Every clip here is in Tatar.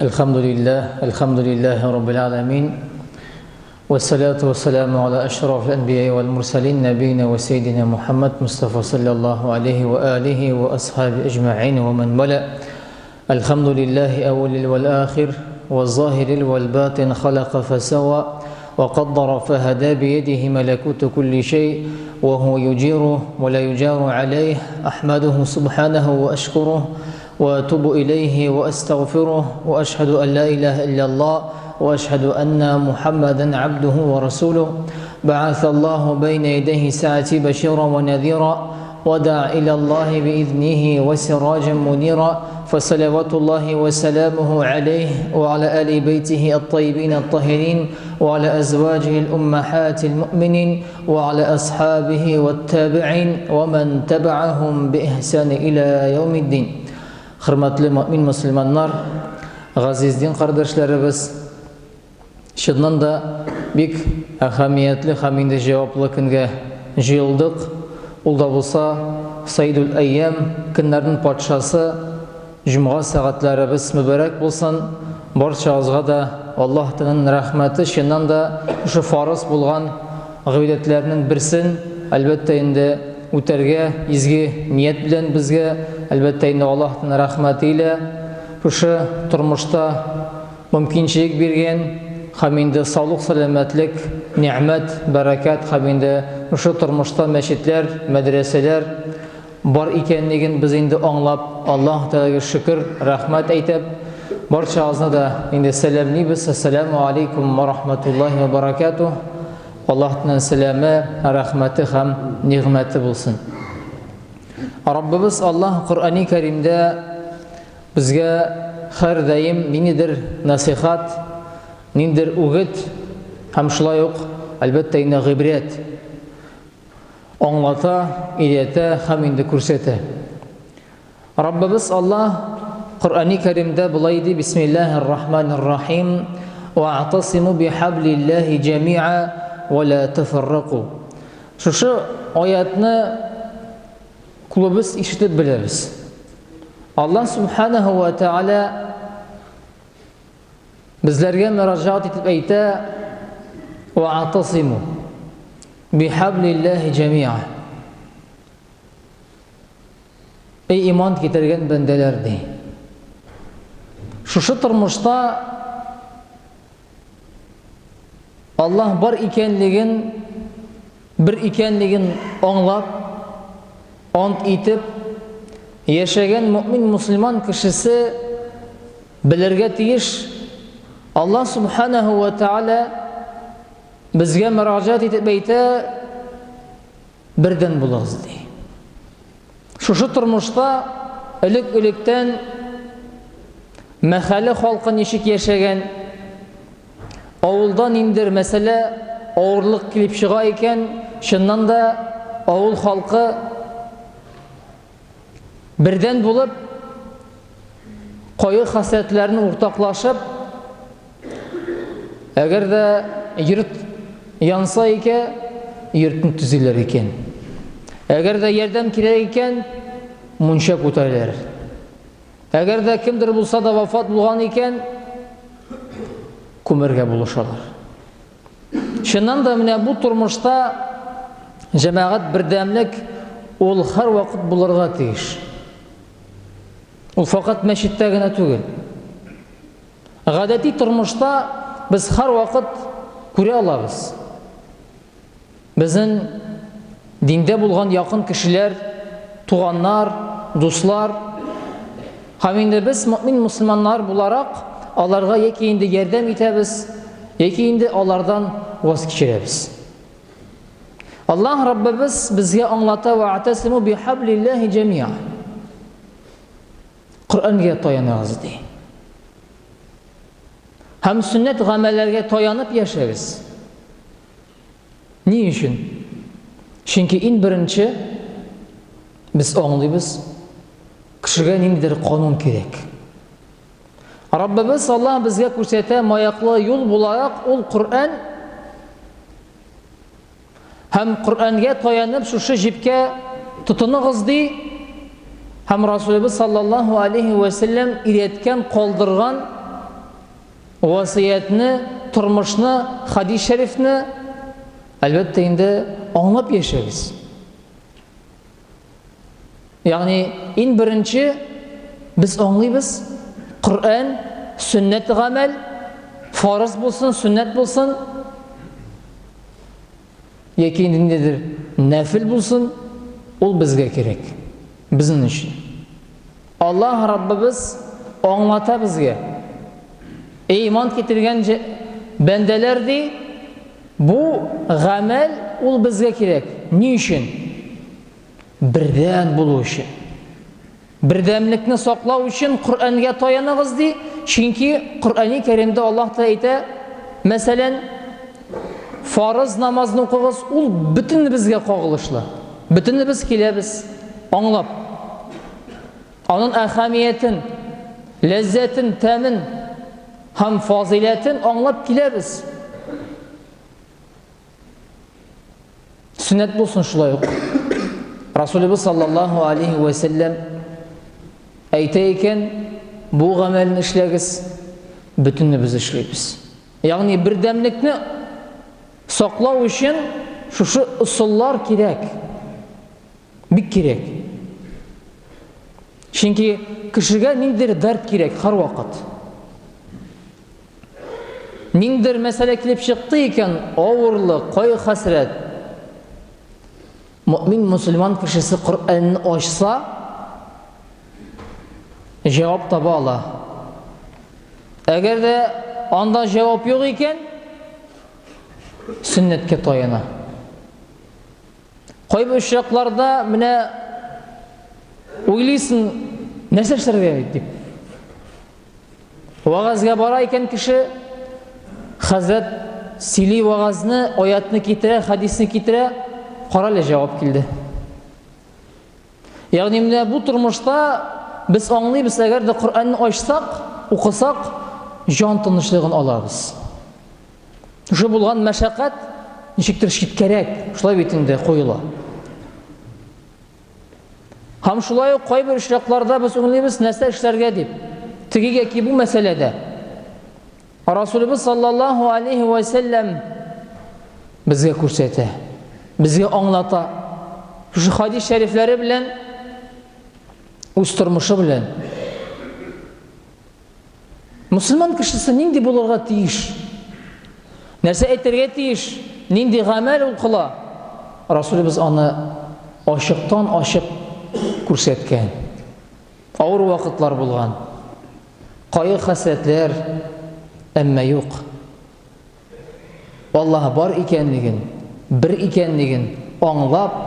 الحمد لله الحمد لله رب العالمين والصلاة والسلام على أشرف الأنبياء والمرسلين نبينا وسيدنا محمد مصطفى صلى الله عليه وآله وأصحابه أجمعين ومن ملأ الحمد لله أول والآخر والظاهر والباطن خلق فسوى وقدر فهدى بيده ملكوت كل شيء وهو يجير ولا يجار عليه أحمده سبحانه وأشكره وأتوب إليه وأستغفره وأشهد أن لا إله إلا الله وأشهد أن محمدا عبده ورسوله بعث الله بين يديه ساعة بشيرا ونذيرا ودعا إلى الله بإذنه وسراجا منيرا فصلوات الله وسلامه عليه وعلى آل بيته الطيبين الطاهرين وعلى أزواجه الأمهات المؤمنين وعلى أصحابه والتابعين ومن تبعهم بإحسان إلى يوم الدين Хөрмәтле мөмин мөселманнар, газиз дин кардәшләребез, чыннан да бик әһәмиятле һәм инде җаваплы көнгә җыелдык. Ул да булса Саидул Әйям, көннәрнең патшасы, җомга сәгатьләребез мөбарәк булсын. Барчагызга да Аллаһ Тәгаләнең рәхмәте, чыннан да шушы фарыз булган гыйбадәтләрнең берсен, әлбәттә инде, үтәргә изге ният белән безгә, әлбәттә инде Аллаһның рәхмәте илә шушы тормышта мөмкинчелек биргән һәм инде саулык, сәламәтлек, нигъмәт, бәрәкәт һәм инде шушы тормышта мәчетләр, мәдрәсәләр бар икәнлеген без инде аңлап, Аллаһ Тәгаләгә шөкер, рәхмәт әйтеп, барчагызны да инде сәламлибез. Ассаламу алейкум ва рахматуллахи ва баракатух. Аллаһның сәламе, рәхмәте һәм нигъмәте булсын. Раббыбыз Аллаһ Коръәни Кәримдә безгә һәрдаим ниндидер насихат, ниндидер үгет һәм шулай ук, әлбәттә инде, гыйбрәт аңлата, өйрәтә һәм инде күрсәтә. Раббыбыз Аллаһ Коръәни Кәримдә болай ди: Бисмиллаһир Рахманир Рахим. Ва'тасиму бихаблиллаһи җәмиа ва ла тафарраку. Шушы аятны күбебез ишетеп беләбез. Аллаһ субханаһу ва тааля безләргә мөрәҗәгать итеп әйтә: Ва'тасиму бихаблиллаһи җәмиа. Эй иман китергән бәндәләр, ди. Шушы тормышта Аллаһ бар икәнлеген, бер икәнлеген аңлап, ант итеп, яшәгән мөмин мусульман кешесе белергә тиеш, Аллаһ субханаху ва тааля безгә мөрәҗәгать итеп әйтә, Бердәм булыгыз, ди. Шушы тормышта элек-электән мәхәллә халкы ничек яшәгән, авылда ниндер мәсьәлә, авырлык килеп чыга икән, чыннан да авыл халкы бердән булып, кайгы-хәсрәтләрен уртаклашып, Әгәр дә йорт янса икән, йортны төзиләр икән. Әгәр дә ярдәм кирәк икән, мунча күтәрәләр. Әгәр дә кемдер булса да вафат булган икән, күмергә булышалар. Чыннан да менә бу тормышта җәмәгать бердәмлек ул һәрвакыт булырга тиеш. Ул факат мәчеттә генә түгел. Гадәти тормышта без һәрвакыт күрә алабыз. Безнең диндә булган якын кешеләр, туганнар, дуслар һәм инде без мөмин мусульманнар буларак аларга яки инде ярдәм итәбез, яки инде алардан ваз кичерәбез. Аллаһ Раббыбыз безгә аңлата: "Ва атасиму бихаблиллаһи җәмиа". Коръәнгә таяныгыз ди. Һәм сөннәт гамәлләргә таянып яшәгез. Ни өчен? Чөнки иң беренче без аңлыйбыз, кешегә ниндидер канун кирәк. Раббыбыз Аллаһ безгә күрсәтә маяклы юл буларак ул Коръән Һәм Коръәнгә таянып шушы җепкә тотыныгыз ди. Һәм Расулыбыз саллаллаһу алейхи ва сәлләм өйрәткән, калдырган Васыятьне, тормышны, хадис шәрифне, әлбәттә инде, аңлап яшәгез. Ягъни, иң беренче без аңлыйбыз, Коръән, сөннәт гамәл, фарыз булсын, сөннәт булсын, яки инде ниндидер нәфил булсын, ул безгә кирәк. Безнең өчен. Аллаһ Раббыбыз аңлата безгә. Эй, иман китергән бәндәләр ди, бу гамәл ул безгә кирәк. Ни өчен? Бердәм булу өчен. Бердәмлекне саклау өчен Коръәнгә таяныгыз ди, чөнки Коръәни Кәримдә Аллаһ та әйтә, мәсәлән, фарыз намазны укыгыз, ул бөтенебезгә кагылышлы. Бөтенебез киләбез, аңлап. Аның әһәмиятен, ләззәтен, тәмен һәм фазыйләтен аңлап киләбез. Сөннәт булсын шулай ук. Расулыбыз саллаллаһу алейхи вә сәлләм әйтә икән, бу гамәлне эшләгез, бөтенебез эшлибез. Ягъни бердәмлекне саклау өчен шушы ысуллар кирәк. Бик кирәк. Чөнки кешегә ниндидер дәрт кирәк һәрвакыт. Ниндидер мәсьәлә килеп чыкты икән, авырлык, кайгы-хәсрәт. Мөмин мөселман кешесе Коръәнне ачса, җавап таба ала. Әгәр дә анда җавап юк икән, сөннәткә таяна. Кайбер очракларда менә уйлыйсың, нәрсә эшләргә дип. Вагазга бара икән кеше, хәзрәт сөйли вагазны, аятны китерә, хәдисне китерә, карале җавап килде. Ягъни менә бу тормышта без аңлыйбыз, әгәр дә Коръәнне ачсак, укысак, җан тынычлыгын алабыз. Шушы булган мәшәкать ничектер читкәрәк, шулай бит инде куела. Һәм шулай ук кайбер очракларда без уйлыйбыз, нәрсә эшләргә дип. Теге яки бу мәсьәләдә. Расулыбыз саллаллаһу алейхи ва сәлләм безгә күрсәтә, безгә аңлата. Шушы хадис шәрифләре белән үз тормышы белән Мусульман кешесе нинди булырга тиеш? Нәрсә әйтергә тиеш? Нинди гамәл ул кыла? Расулыбыз аны ачыктан ачык күрсәткән. Авыр вакытлар булган. Кайгы хәсрәтләр, әмма юк. Аллаһ бар икәнлеген, бер икәнлеген аңлап,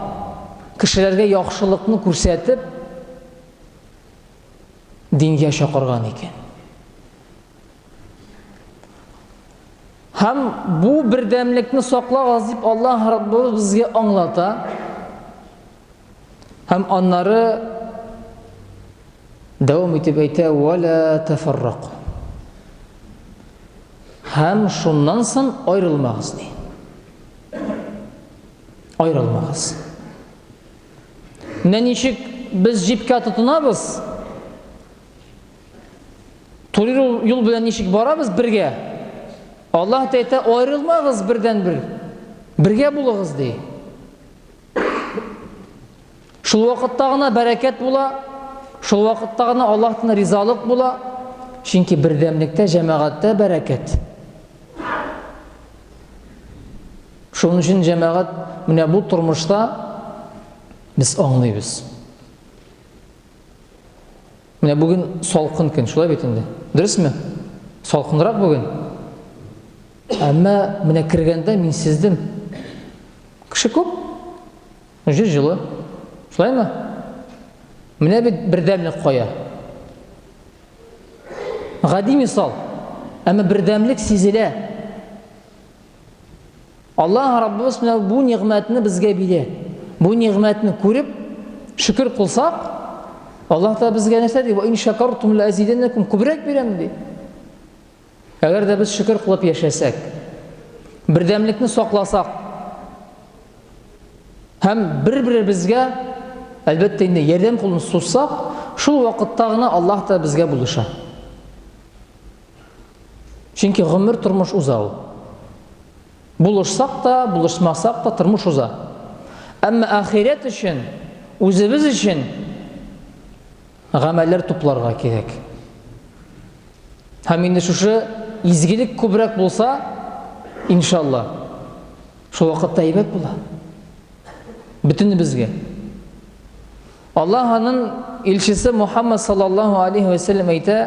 кешеләргә яхшылыкны күрсәтеп, дингә чакырган икән. Һәм бу бердәмлекне саклагыз дип Аллаһ Раббыбыз безгә аңлата. Һәм аннары дәвам итеп әйтә: "Ва ла тафарраку". Һәм шуннан соң аерылмагыз ди. Аерылмагыз. Менә ничек без җипкә тотынабыз, туры юл белән ничек барабыз бергә, Аллаһ та әйтә, аерылмагыз бердән-бер, бергә булыгыз ди. Шул вакытта гына бәрәкәт була, шул вакытта гына Аллаһтан ризалык була, чөнки бердәмлектә, җәмәгатьтә бәрәкәт. Шуның өчен җәмәгать менә бу тормышта без аңлыйбыз. Менә бүген салкын көн, шулай бит инде. Дөресме? Салкынрак бүген. Әмма менә кергәндә мин сиздем. Кеше күп. Җир җылы. Шулаймы? Менә бит бердәмлек кая. Гади мисал. Әмма бердәмлек сизелә. Аллаһ Раббыбыз менә бу нигъмәтне безгә бирә. Бу нигъмәтне күреп, шөкер кылсак, Аллаһ та безгә нәрсә ди? Ва ин шакартум ла азиданнакум, күбрәк бирәм ди. Әгәр дә без шөкер кылып яшәсәк, бердәмлекне сакласак һәм бер-беребезгә әлбәттә инде ярдәм кулын сузсак, шул вакытта гына Аллаһ та безгә булыша. Чөнки гомер тормыш уза ул. Булышсак та, булышмасак та тормыш уза. Әмма ахирәт өчен, үзебез өчен гамәлләр тупларга кирәк. Һәм инде шушы изгелек күбрәк булса, иншалла, шул вакытта әйбәт була. Бөтенебезгә. Аллаһының илчесе Мухаммад саллаллаһу алейхи ва сәлләм әйтә,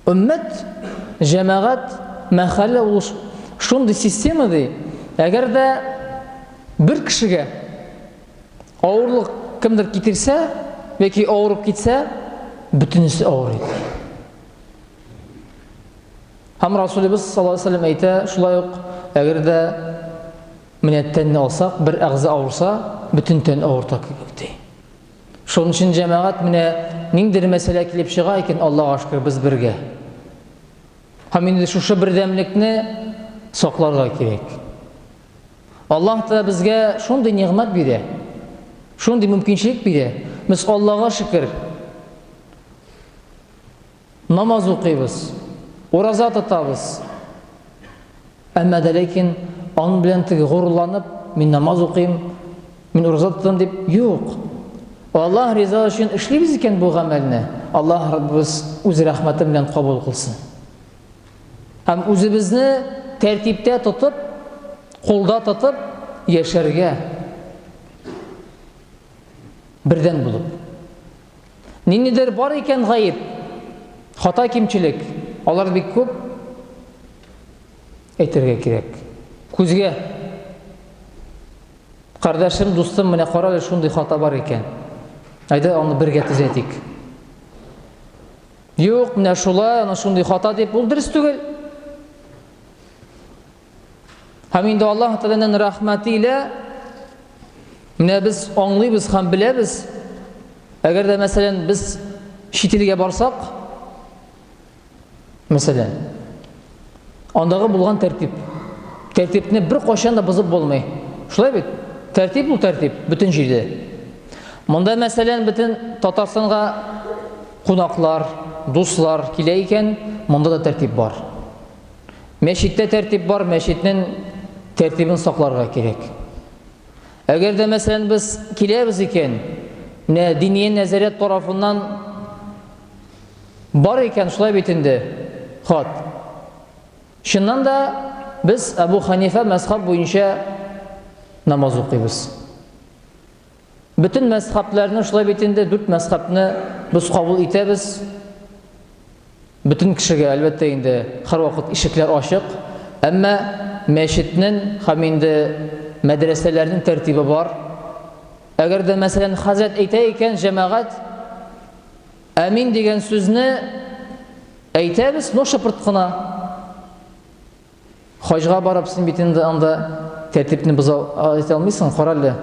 Өммәт, җәмәгать, мәхәллә ул шундый система ди, әгәр дә бер кешегә авырлык кемдер китерсә яки авырып китсә, бөтенесе авырый. Һәм Расулыбыз саллаллаһу алейһи ва сәлләм әйтә, шулай ук, әгәр дә менә тәнне алсак, бер әгъза авырса, бөтен тән авырта кебек ди. Шуның өчен җәмәгать менә ниндидер мәсьәлә килеп чыга икән, Аллага шөкер, без бергә. Һәм инде шушы бердәмлекне сакларга кирәк. Аллаһ та безгә шундый нигъмәт бирә, шундый мөмкинчелек бирә. Без Аллага шөкер, намаз укыйбыз, ураза тотабыз. Әмма дә ләкин аның белән теге горурланып, мин намаз укыйм, мин ураза тотам дип, юк. Аллаһ риза өчен эшлибез икән бу гамәлне, Аллаһ Раббыбыз үз рәхмәте белән кабул кылсын. Һәм үзебезне тәртиптә тотып, кулда тотып яшәргә бердән булып. Ниндидер бар икән гаеп, хата кимчелек, алар бик күп әйтергә кирәк. Күзгә кардәшем, дустым, менә кара әле шундый хата бар икән. Әйдә аны бергә төзәтик. Юк, менә шулай, ана шундый хата дип, ул дөрес түгел. Һәм инде Аллаһ Тәгаләнең рәхмәте илә менә без аңлыйбыз һәм беләбез, әгәр дә мәсәлән без чит илгә барсак, мәсәлән, андагы булган тәртип, тәртипне бер кайчан да бозып булмый. Шулай бит? Тәртип ул тәртип бөтен җирдә. Монда мәсәлән бөтен Татарстанга кунаклар, дуслар килә икән, монда да тәртип бар. Мәчеттә тәртип бар, мәчетнең тәртибен сакларга кирәк. Әгәр дә, мәсәлән, без киләбез икән, менә диния нәзарәт тарафыннан бар икән, шулай бит инде, хат. Чыннан да без Әбу Ханифа мәзхаб буенча намаз укыйбыз. Бөтен мәзхәбләрне шулай бит инде, дүрт мәзхәбне без кабул итәбез. Бөтен кешегә, әлбәттә инде, һәрвакыт ишекләр ачык. Әмма мәчетнең һәм инде мәдрәсәләрнең тәртибе бар. Әгәр дә, мәсәлән, хәзрәт әйтә икән, җәмәгать, әмин дигән сүзне әйтәбез, но шыпырт кына. Хаҗга барып син бит инде анда тәртипне боза әйтә алмыйсың, кара әле.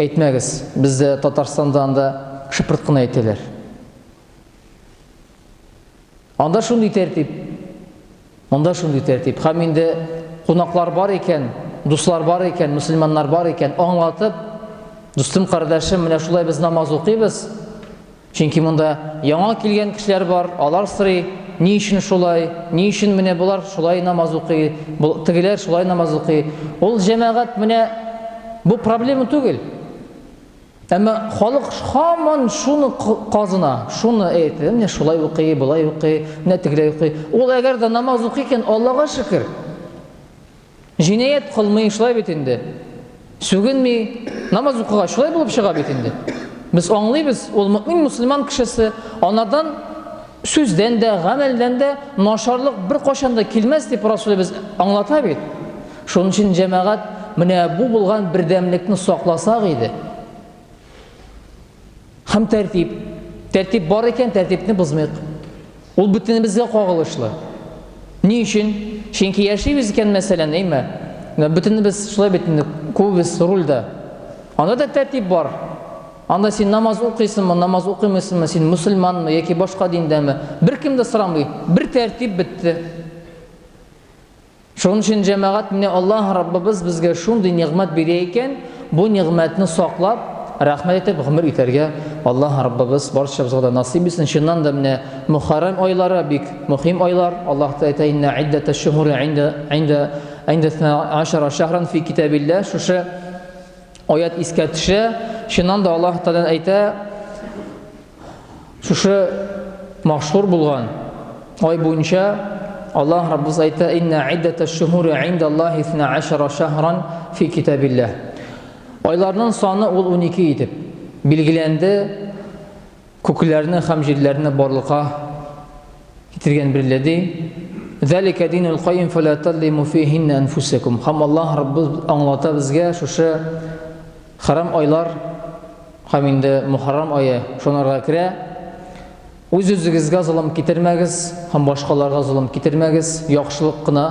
Әйтмәгез, бездә Татарстанда анда шыпырт кына әйтәләр. Анда шундый тәртип. Монда шундый тәртип. Һәм инде кунаклар бар икән, дуслар бар икән, мөселманнар бар икән, аңлатып, дустым, кардәшем, менә шулай без намаз укыйбыз. Чөнки монда яңа килгән кешеләр бар, алар сорый, ни өчен шулай, ни өчен менә болар шулай намаз укый, тегеләр шулай намаз укый. Ул җәмәгать менә бу проблема түгел. Әмма халык һаман шуны казына, шуны әйтә, менә шулай укый, болай укый, менә тегеләй укый. Ул әгәр дә намаз укый икән, Аллага шөкер. Җинаять кылмый, шулай бит инде. Сүгенми, намаз укыгач, шулай булып чыга бит инде. Без аңлыйбыз, ул мөмин мусульман кешесе, анадан сүздән дә, гамәлдән дә начарлык бер кайчан да килмәс дип Расулыбыз аңлата бит. Шуның өчен җәмәгать менә бу булган бердәмлекне сакласак иде. Һәм тәртип. Тәртип бар икән, тәртипне бозмыйк. Ул бөтенебезгә кагылышлы. Ни өчен? Чөнки яшибез икән, мәсәлән, әйме? Бөтенебез шулай бит инде, күбебез рульдә. Анда да тәртип бар. Анда син намаз укыйсыңмы, намаз укымыйсыңмы, син мөселманмы яки башка диндәме? Беркем дә сорамый. Бер тәртип бетте. Шуның өчен җәмәгать менә Аллаһ Раббыбыз безгә шундый нигъмәт бирә икән, бу нигъмәтне саклап, рәхмәт итеп гомер итәргә Аллаһ Раббыбыз барчабызга да насыйп итсен. Чыннан да менә Мөхәррәм айлары бик мөһим айлар. Аллаһ та әйтә, инна иддәтә шуһури инда инда инда 12 шәһран фи китабилла. Шушы аят искә төшә. Чыннан да Аллаһ Тәгалә әйтә, шушы мәшһүр булган ай буенча Аллаһ Раббыбыз әйтә, инна иддәтә шуһури инда Аллаһи 12 шәһран фи китабилла. Айларның саны ул 12 итеп билгеләнде. Күкләрне һәм җирләрне барлыкка китергән берләде. Зәлика динул кайим фәлә тазлиму фихинна анфусакум. Һәм Аллаһ Раббыбыз аңлата безгә шушы харам айлар һәм инде Мухаррам ае шунарга керә. Үз-үзегезгә золым китермәгез һәм башкаларга золым китермәгез, яхшылык кына,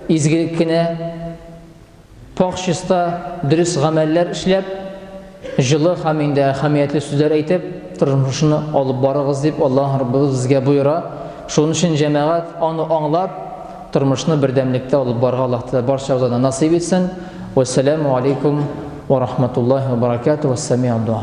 изгелек кенә Пакь чиста, дөрес гамәлләр эшләп, җылы һәм инде әһәмиятле сүзләр әйтеп, тормышны алып барыгыз дип Аллаһ Раббыбыз безгә боера. Шуның өчен җәмәгать аны аңлап, тормышны бердәмлектә алып барырга Аллаһ Тәгалә барчабызга да насыйп итсен. Вәссәламу алейкум ва рахматуллаһи ва баракатуһ. Вәссәми'у дуа.